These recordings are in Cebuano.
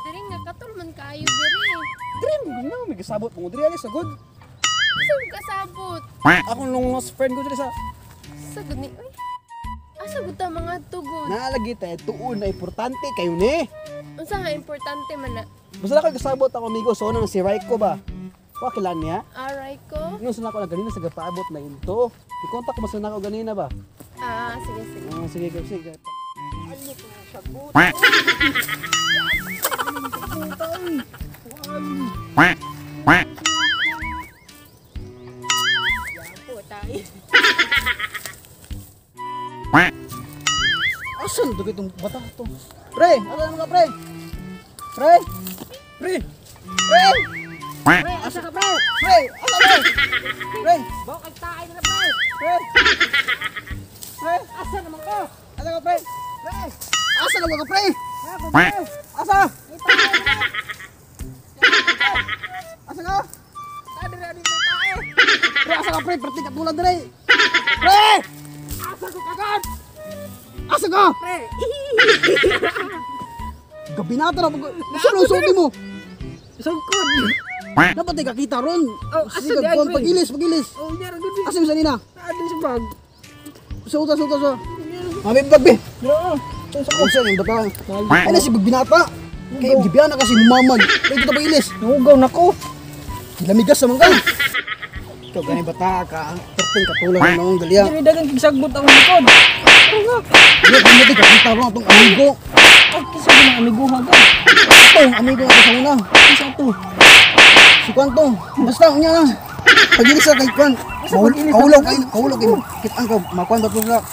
Diri nga katol man kaayo diri. Diri mo na may gasabot mo diri ali sagod. Asa mo kasabot? Akong long lost friend ko diri sa Sagod ni uy. Asa gud ta mga tugod? Naalagi tayo tuon na importante kayo ni. Unsa nga importante man na? Basta na kasabot ako amigo so nang si Raiko ba. Wa kilala niya? Aray ko. Ingon sa nako na ganina sa gapaabot na into. I-contact mo sa nako ganina ba? Ah, sige sige. Oh, sige sige sige. Asan to itong bata to? Pre, ano naman ka pre? Pre? Pre? Pre? Pre, asa ka pre? Pre, asa pre? Pre, Bukay tayo na pre. pre. Pre, Asa naman ko? asa ka pre? Pre, asa naman ka pre? Ako pre. Asa? Asa ka? Tayo na dito tayo. Pre, asa ka pre? Perti ka tulad dere. Pre! Asa ko kagad? Asa ka? Pre. Gabi na ito na. Saan ang sulti mo? Sangkod. Dapat ay kakita ron. Oh, asa Sige, di ay, kuwan, pre? pagilis, pagilis. Oh, nyara gud. Asa mo sa nina? Adi sa bag. Suta, suta, suta. Mami, bagbe. Dro. Unsa yung bata? Ay na si binata. Kay gibiyana kasi mumaman. Kay ito pagilis. Nangugaw nako. Lamigas naman ka. Ikaw gani bata ka. Perting katulad ng noong galya. Diri dagang kigsagbot ang likod. Ano nga? Di ko kakita ron atong amigo. Ay, kisa ko ng amigo ha. Ito, ang amigo nga sa una. Kisa to. Si Kwan to. Basta, unya na. Pagilis sa kay Kwan. Kaulaw kay, kaulaw kay. Kitaan ko, makuan ba to sa.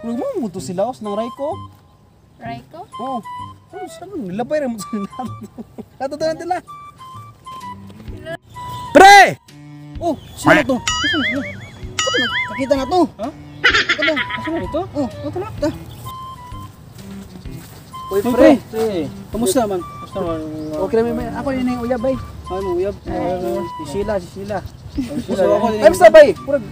Huwag mo mo to sila os ng Raiko. Raiko? Oo. Oh, saan mo? Nilabay rin mo sa nato. Natutunan nila. Pre! Oh, sino to? Kisa na. Ito, nakakita na to. Ha? Ito. Asa na ito? Oh, ito na. Ta. Uy, Uy, pre. pre. Kamusta man? Basta man. Okay na may ako yun yung uyab bay. Ay, mo uyab. Si Sheila, si Sheila. Sila. Ako Ay, basta bay. Murag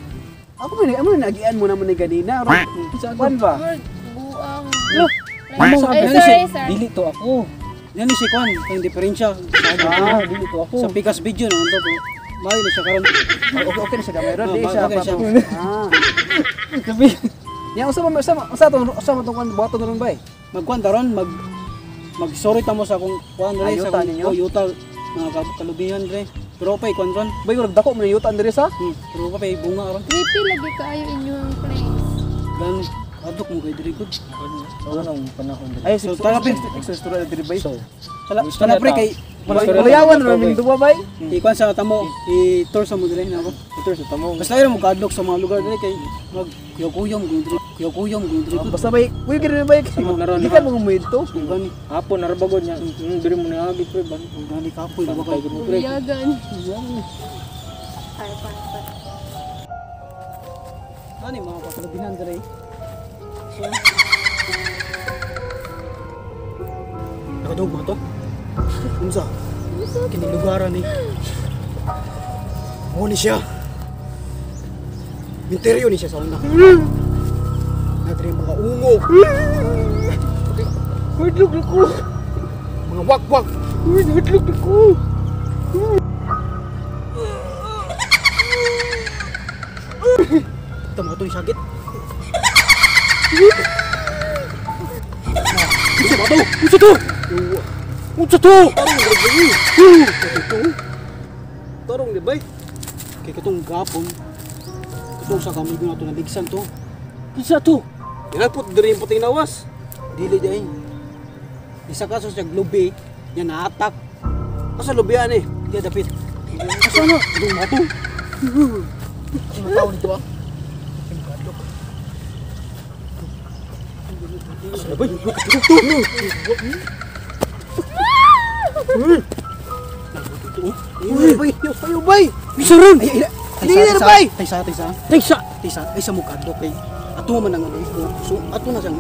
ako man amo na nagian mo naman ni ganina. Kisa Kwan ba? Murag buang. Lo. Like, ay, sorry, sorry. Dili to ako. Yan ni si Kwan, ang diferensya sa, Ah, dili to ako. sa Pikas video no, to. Maayo na siya karon. Okay, okay na siya gamay ron. Oh, Di siya. okay na siya. Ah. Gabi. Nya usa man usa usa tong usa man tong kwan buhaton ron bay. Magkuan taron mag mag-sorry ta mo sa akong kuan Ah, dre sa yuta akong ninyo? oh, yuta mga kalubihan dre. Pero pay kuan ron. Bay murag dako man yung yutan diri sa. Pero pa pay bunga ron. Creepy lagi kaayo inyong place. Dan adok mo kay diri gud. Sa unang panahon dili. Ay, So, so, tara, pre. Extra diri bay. So, Tala, Gusto tala na pre ta. kay Malayawan ra min duwa bay. ikuan sa tamo, i-tour sa mo dre na ako. Ito sa tamong. Basta ira mo kaadlok sa mga lugar dre kay mag kuyog-kuyom gud dre. Kuyog-kuyom gud dre. Basta bay, uy gid bay. Sama na ron, Di ka mo muidto. Gani, Hapon narabagod niya. Diri mo niagi pre ban. gani kapoy ba Bantay kay. gud mo pre. Buyagan. Ay, pa, pa. Gani mga kalubihan dre. So, nakadugma to? Unsa? Kinilugaran ni. Mo ni siya. Minteryo ni siya sa una. Nadre mga ungo. Hudlok ko. Mga wakwak. Hudlok ko. Ito mga itong sakit. Unsa ba to? Unsa to? Unsa to? Tarong Tarong di bay. Kay katong gapon. Katong sa kami na ito nabigsan to. Kinsa to? Inapot diri yung puting nawas. Dili di ay. Isa kaso siya lubi, niya na-attack. Asa lubian eh? Di dapit. Asa na? Itong mga to. Ano tao nito ah? Asa na bay? Ito! Ay, bay! Ay, bay! Bisa ron! Ay, ay, ay, bay! Taysa, taysa. Taysa. Taysa, ay sa mukha do kay ato man ang ano ko. So ato na siyang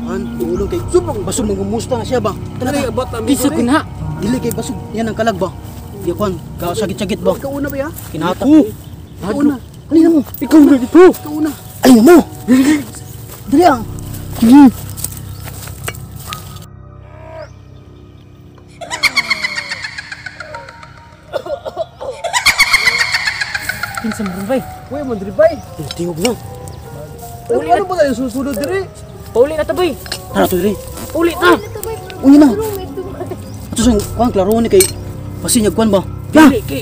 an tulong kay Subong. basog mangumusta na siya ba. Dali, abot amigo Kisa ni. ko na. Dili kay basog yan ang kalag ba. Di kwan, ka sakit-sakit ba. Ikaw una ba ya? Kinatak. Ikaw una. Alin mo? Ikaw na dito. Ikaw una. Alin mo? Dali ah. Kinsa man bay? Uy, man diri bay. Tingog na. Uli ano ba tayo susunod diri? Pauli na ta bay. Tara to diri. Uli ta. Unya na. Ato sa kuan klaro ni kay basi niya kuan ba. Ya, Dili kay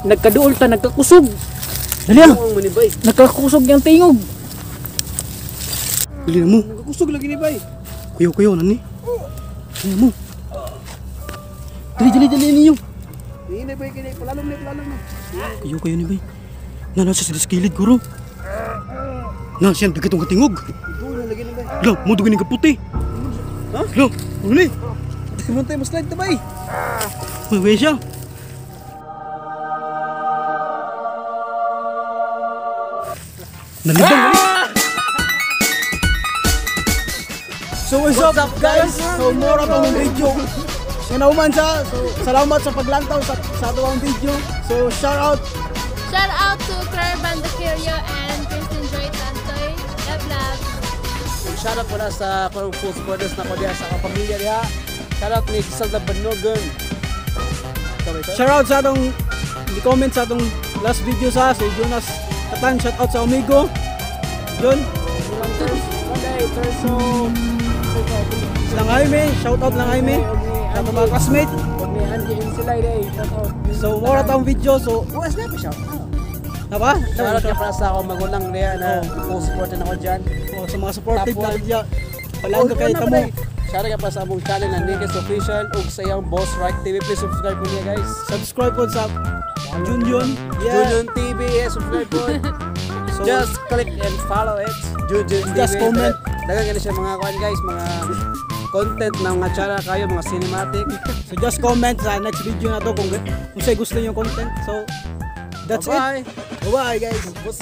nagkaduol ta nagkakusog. dali ah. Ang mani bay. Nagkakusog yang tingog. Dali na mo. Nagkusog lagi ni bay. Kuyaw kuyaw na ni. Dali na mo. Dali dali dali ninyo. Ini bay kini palalom ni palalom ni. Kuyaw kayo ni bay. Na nasa sa kilid guro. Na siya dagitong katingog. Duol lagi ni bay. La, mo dugin ni kaputi. Ha? La, uli. Mo tayo mo slide ta bay. May siya. Nalibang. So what's up, guys? So more atong video. Sinauman sa so salamat sa paglantaw sa atong video. So shout out Shout out to Claire Bandakirio and Kristen Joy Tantoy. Love, love. Shoutout pala sa akong full supporters na ko diha sa akong pamilya diha. Shoutout ni Giselda Banogan. Shout out sa atong ni-comment sa atong last video sa si Jonas Katan, shout out sa Amigo. John, lang Jaime, shout out lang Jaime. Sa atong mga classmate. So more atong video so Bukas na pa shout out. na ba? Shoutout ka pala sa akong magulang diha na full supporter na ko dyan. Oh, sa mga supportive Top na one. diya. Palangga kay tamo. Shoutout ka pala sa among channel na Nikes Official ug sa iyang Boss Right TV. Please subscribe po niya guys. Subscribe po sa Junjun. Yeah. Junjun TV, yeah, subscribe po. So, Just click and follow it. Junjun TV. Just comment. Dagan ganun siya mga kuan guys, mga content ng mga channel kayo, mga cinematic. So just comment sa next video na to kung say gusto niyo content. So that's Bye-bye. it. Bye-bye guys. Boss.